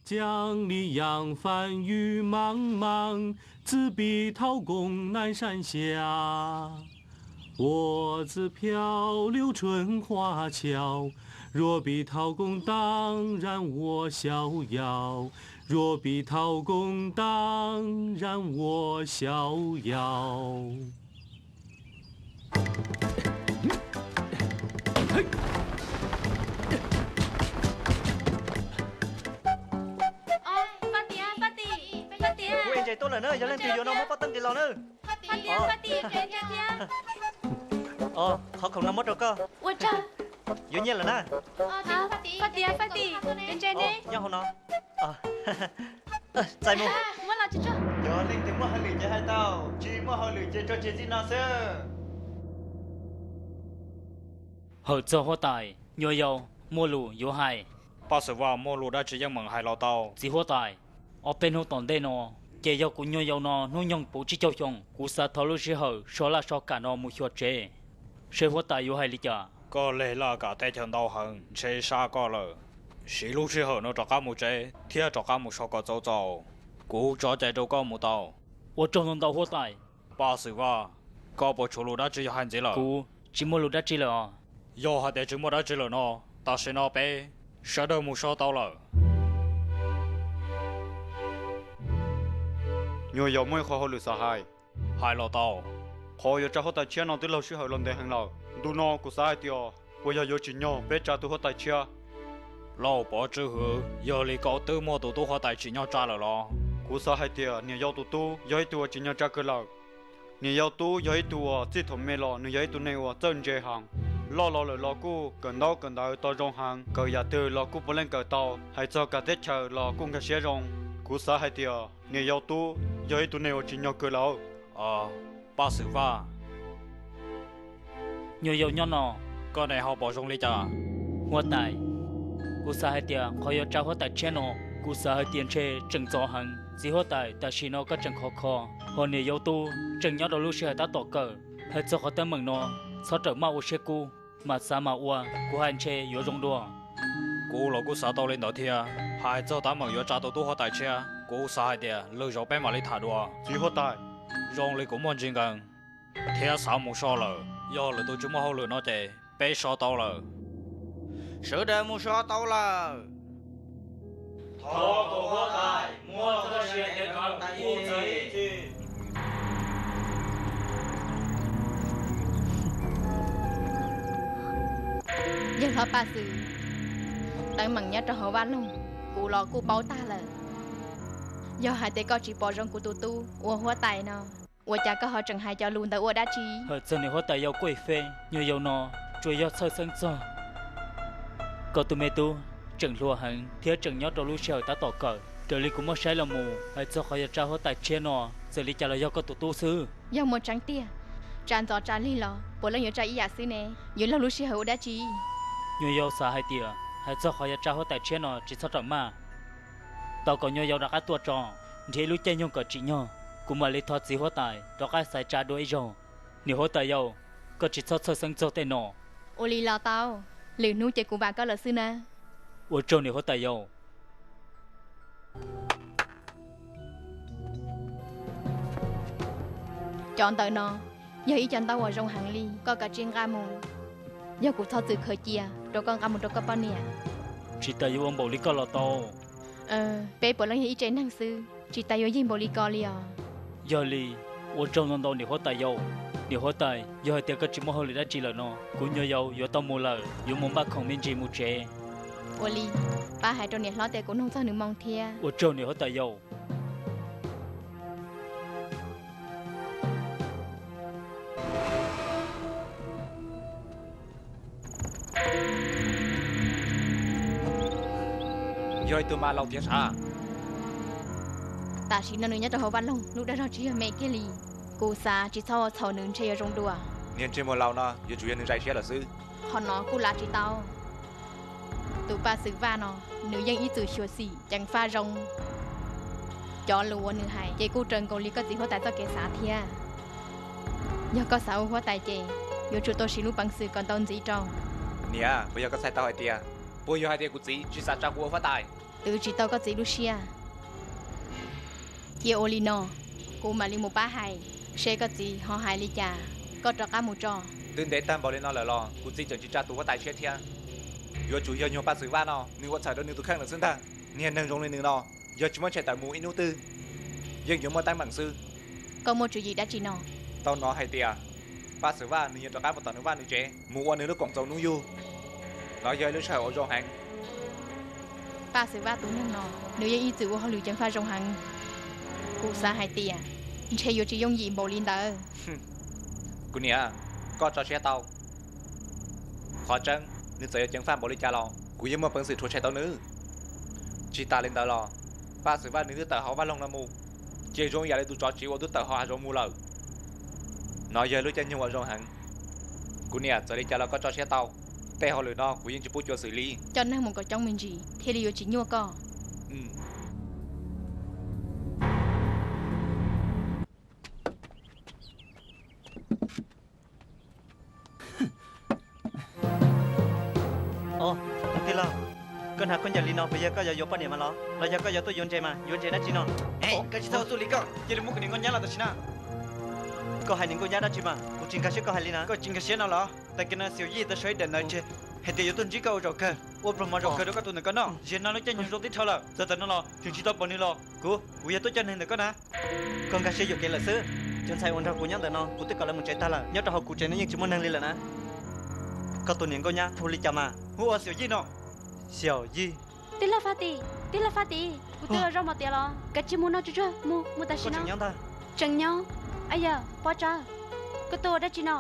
江里扬帆雨茫茫，自比陶公南山下。我自漂流春花桥，若比陶公，当然我逍遥；若比陶公，当然我逍遥。 Kuv es ntses tuaj lawm na, yog leej twg yuav no muab pob teeb nqis los na. Qhov khoom no muab rau koj. Yuav nyiaj lawm na. Nyob hauv no. Txais mus. Yog leej twg muaj hauj lwm ces hais tau, tsis muaj hauj lwm ces tso tseg txij no xwb. Hawm txog huab tais, nyuag yau muaj lus yuav hais. Paj Xwm Vaj, muaj lus dab tsi yeej meem hais los tau. Txiv huab tais, ob peb hnub tom ntej no ces yog kuv nyuag yau no hnub nyoog puv tsib caug xyoo, kuv xav thov lub sij hawm so laj so kam no mus xyuas tsev, seb huab tais yuav hais li cas. Koj leg laj kam teb chaws ntau heev, ntshe sab koj lawm. Siv lub sij hawm no rov qab mus tsev thiab rov qab mus so kom txaus txaus, kuv tso cai rau koj mus tau. Ua tsaug ntau ntau huab tais. Paj Xwm Vaj, koj puas tshuav lus dab tsi yuav hais ntxiv lawm? Kuv tsis muaj lus dab tsi lawm os. Yog hais tias tsis muaj dab tsi lawm no, tam sim no peb sawv daws mus so tau lawm. Nyuag yau muaj ib qho hauj lwm xav hais. Hais los tau. Qhov yuav tsa huab tais tshiab no twb laug sij hawm los ntev heev lawm. Ntu no kuv xav hais tias puas yog yuav tsim nyog peb tsa tus huab tais tshiab? Lauj Pov Tswv Hwm, yog li koj twb muaj tus tub huab tais tsim nyog tsa lawm los? Kuv xav hais tias niam yau tus tub yog ib tug uas tsim nyog tsa kawg lawm. Niam yau tub yog ib tug uas txij thaum me los nws yog ib tug neeg uas txawj ntse heev. Loj los lawm los kuj kawm ntaub kawm ntawv tau zoo heev, kawm yam twg los kuj puav leej kawm tau, hais txog kam teb chaws los kuj nkag siab zoo. Kuv xav hais tias niam yau tub yog ib tug neeg uas tsim nyog kawg lawm. Paj Xwm Vaj, nyuag yau nyob no, koj niam ho pom zoo li cas? Huab tais, kuv xav hais tias qhov yuav tsa huab tais tshiab no, kuv xav hais tias ntshe tseem ntxov heev. Txiv huab tais, tam sim no koj tseem khov kho, ho niam yau tub tseem nyob rau lub sij hawm tab tom kawm. Hais txog qhov teeb meem no, txhob rawm maj ua siab kub, mam xav mam ua, kuv hais ntshe yuav zoo dua. Kuv los kuj xav tau li ntawd thiab. Hais txog teeb meem yuav tsa tus tub huab tais tshiab, kuv xav hais tias lwm zaus peb mam li tham dua. Txiv huab tais, zoo li kuv muaj ntsis nkees thiab xav mus so lawm. Yog lwm tus tsis muaj hauj lwm no ces peb so tau lawm. Sawv daws mus so tau lawm. Thov tus huab tais muab txoj sia cev kawg mus txog ib txhis. Yawg hlob Paj Xwm, teeb meem nyob rau hauv vaj loog kuv los kuj paub tag lawm. Yog hais tias koj tsis pom zoo kuv tus tub ua huab tais no, ua cas koj ho tseem hais cov lus ntawd ua dab tsi? Hawm txog niam huab tais yau Kuj Feb, nyuag yau no tsuas yog txhawj xeeb txog koj tus me tub tseem hluas heev thiab tseem nyob rau lub sij hawm tab tom kawm. Raws li kuv muab saib los mus, hais txog qhov yuav tsa huab tais tshiab no, txawm li cas los yog koj tus tub xwb. Yog muaj tseeb tiag, tsa ntxov tsa lig los puav leej yuav tsa ib yam xwb ne, yuav laug lub sij hawm ua dab tsi? Nyuag yau xav hais tias hais txog qhov yuav tsa huab tais tshiab no tsis txhob rawm maj, tos kom nyuag yau rov qab tuaj tso, nrhiav ib lub caij nyoog kom tsim nyog, kuv mam li thov txiv huab tais rov qab xaiv tsa dua ib zaug. Niam huab tais yau, koj tsis txhob txhawj xeeb txog tej no. Ua li los tau, lwm hnub ces kuv vam koj lawm xwb na. Ua tsaug niam huab tais yau. Cov ntawm no yog ib co ntaub uas zoo heev li, koj kav tsij nqa mus. Yog kuv txhob txwm khaws cia rau koj nqa mus rau koj poj niam. Tsis tas yuav ua npaum li koj los tau. Peb puav leej yog ib tsev neeg xwb, tsis tas yuav yig npaum li ko li os. Yog li, ua tsaug ntau ntau niam huab tais yau. Niam huab tais, yog hais tias koj tsis muaj hauj lwm dab tsi lawm no, kuv nyuag yau yuav tau mus lawm, yuav mus npaj khoom me ntsis mus tsev. Ua li, pab hais rau niam hlob tias kuv nug txog nws moo thiab. Ua tsaug niam huab tais yau. Yog ib tug mas laus tiag sav. Tam sim no nws nyob rau hauv vaj loog, lub dag zog tsis yog me kiag li. Kuv xav tsis txhob ua txhaum nws ntshe yuav zoo dua. Niag ntsej muag laus no yuav tsum yog nws zais siab lawm xwb. Qhov no kuj lav tsis tau. Tus Paj Xwm Vaj no, nws yeej ib txwm xyuam xim ceev faj zoo. Cov lus uas nws hais ces kuj raws nkaus li koj txiv huab tais txoj kev xav thiab. Yog koj xav ua huab tais ces yuav tsum tau siv lub peev xwm kom ntau ntxiv rau. Niam, puas yog koj txhais tau hais tias, puas yog hais tias kuv txiv tsis xav tsa kuv ua huab tais? twv tsis tau koj txiv lub siab. Cia ua li no, kuv mam li mus pab hais, seb koj txiv ho hais li cas, koj rov qab mus tso. Twb ntev tag npaum li no lawm los kuv txiv tseem tsis tsa tus huab tais tshiab thiab. Yuav tsum yog nyuag Paj Xwm Vaj no, nws ua txhaum rau nws tus kheej lawm xwb ntag. Niag neeg zoo li nws no, yog tsis muab ntshe tawm mus ib hnub twg yeej yuav muaj teeb meem xwb. Koj muaj tswv yim dab tsi no? Tau hnov hais tias Paj Xwm Vaj nws yuav rov qab mus tom nws vaj nws tsev mus ua nws lub koom txoos hnub yug. Nov yog ib lub sij hawm uas zoo heev. Paj Xwm Vaj tus neeg no, nws yeej ib txwm ua hauj lwm ceev faj zoo heev. Kuv xav hais tias ntshe yuav tsis yooj yim npaum li ntawd. Kuv niam, koj tso siab tau. Qhov tseeb, nws txawm yuav ceev faj npaum li cas los kuv yeej muaj peev xwm rhuav tshem tau nws. Tsis tas li ntawd los, Paj Xwm Vaj nws twb tawm hauv vaj loog no mus, ces zoo ib yam li tus tsov tsiv uas twb tawm hauv hav zoov mus lawm. Nov yog lub caij nyoog uas zoo heev. Kuv niam, txawm li cas los koj tso siab tau, tej hauj lwm no kuv yeej tsis pub cuav xwm li. Coj neeg mus kom coob me ntsis thiaj li yuav tsis nyuaj koj. Os, tus tij laug, koj hnav khaub ncaws li no puas yog koj yuav yuav poj niam mas los, los yog koj yuav tuaj yuav ntses mas? Yuav ntses dab tsi no? Koj tsis txhob ua txuj li koj, cia li muab kuv niam Nkauj Nyab los tam sim na. Koj hais niam Nkauj Nyab dab tsi mas? Kuv tsis nkag siab koj hais li na. Koj tsis nkag siab no los? Tag kis no Xiaum Yij tau sau ib daim ntawv tseg hais tias yuav tuaj ntsib koj ua zaum kawg, ua pluag mov zaum kawg rau koj tus ntawm koj noj. Zaum no lub caij nyoog zoo tib dhau lawm, txawm tam no los tseem tsis tau pom nws los kuv, kuv yog tuaj coj neeg ntawm koj na. Koj nkag siab yuam kev lawm xwb. Cov ntxhais uas nrog kuv nyob ntawm no kuv twb kom lawv mus tsev tag lawm, nyob rau hauv kuv tsev no yeej tsis muaj neeg li lawm na. Koj tus niam Nkauj Nyab hu li cas mas? Hu ua Xiaum Yij no. Xiaum Yij. Tij laug Faj Tim, tij laug Faj Tim, kuv twb ua zaub mov tiav los, kav tsij mus no tsuag tsuag mus, mus tam sim no. Nyob ntag. Tseem nyob. Aya, Pov Tsawb, koj tuaj ua dab tsi no?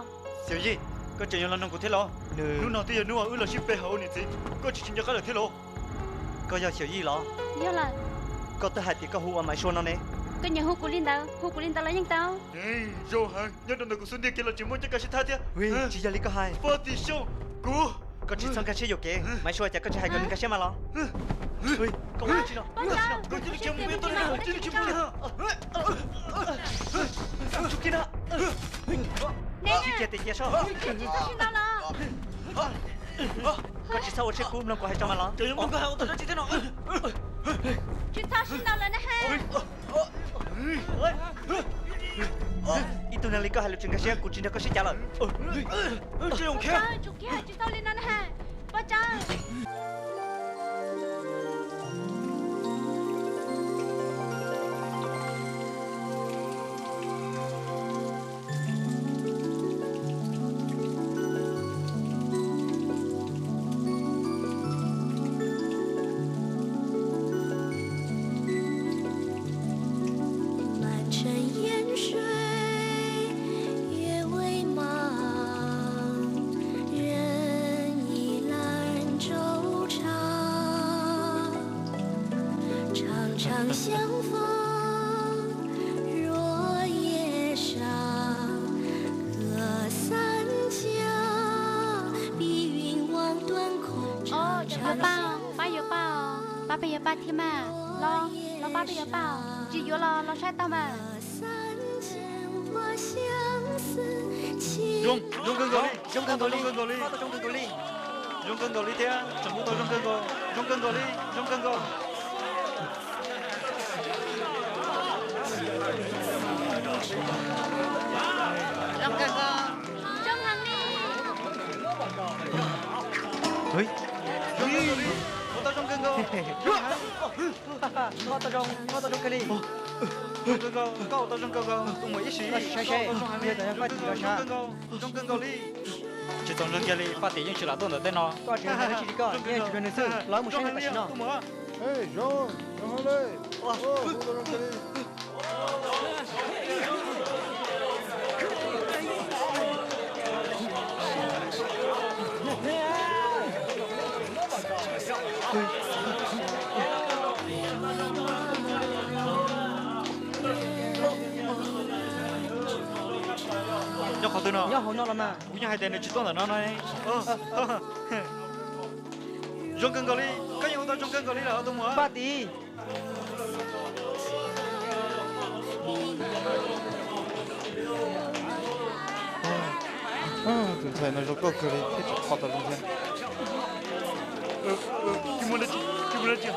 Xiaum Yij, koj tseem yuav los nug kuv thiab los? Hnub no twb yog hnub uas wb los sib pe hauv ua niam txiv, koj tsis tsis nco qab lawm thiab los? Koj yog Xiaum Yij los? Yog lawm. Koj twb hais tias koj hu ua Maiv Suav no ne. Koj nyiam hu kuv li ntawd, hu kuv li ntawd los yeej tau. Zoo heev, nyob rau ntawm kuv xub ntiag kiag los tsis muaj caj kas sib thab thiab. Tsis yog li koj hais. Faj Tim Xyooj, kuv. Koj tsis txhob nkag siab yuam kev, Maiv Suav cas koj tsis hais kom nws nkag siab mas los? Koj ua dab tsi no? Koj cia li khiav mus, koj cia li khiav mus. Tsis kiag tias cia soj. Koj tsis txhob ua tshiab kub, mloog kuv hais tso mas los. Tsis txhob sib ntaus lawm na. Ib tug neeg li koj hais lus tsis nkag siab, kuv tsis nrog koj sib cav lawm. Tsum kiag, tsis tau li no na. Pov Tsawb. 哦, pab, pab yuav paj os, pab peb yuav paj thiab mas. Los, los pab peb yuav paj os, tsis yuav los los saib tau mas. Zoo, zoo kawg nkaus li, zoo kawg nkaus li, zoo kawg nkaus li, zoo kawg nkaus li thiab, tseem hu tau zoo kawg nkaus, zoo kawg nkaus li, zoo kawg nkaus. Zoo kawg nkaus li. Hu tau zoo kawg nkaus. Zoo kawg nkaus, koj ua tau zoo kawg nkaus, tus muam ib sim, koj saib seb, yog tau yog Faj Tim los sav. Zoo kawg nkaus li. Tsis txaus ntseeg kiag li, Faj Tim yeej tsis lam tuaj ntawm tej no. Koj tsis hais dab tsi li koj, yeej tsis nrog nws xwb, los wb mus saib nws tam sim no. Zoo heev li. Nyob qhov twg no? Nyob hauv no los mas. Kuv yeej hais tias nws tsis tuaj ntawm no no. Zoo kawg nkaus li, koj yeej hu tau zoo kawg nkaus li lawm tus muam. Faj Tim. Tus ntxhais no zoo nkauj kawg li thiab tseem kho tau zoo thiab. Tsis muaj dab tsi, tsis muaj dab tsi.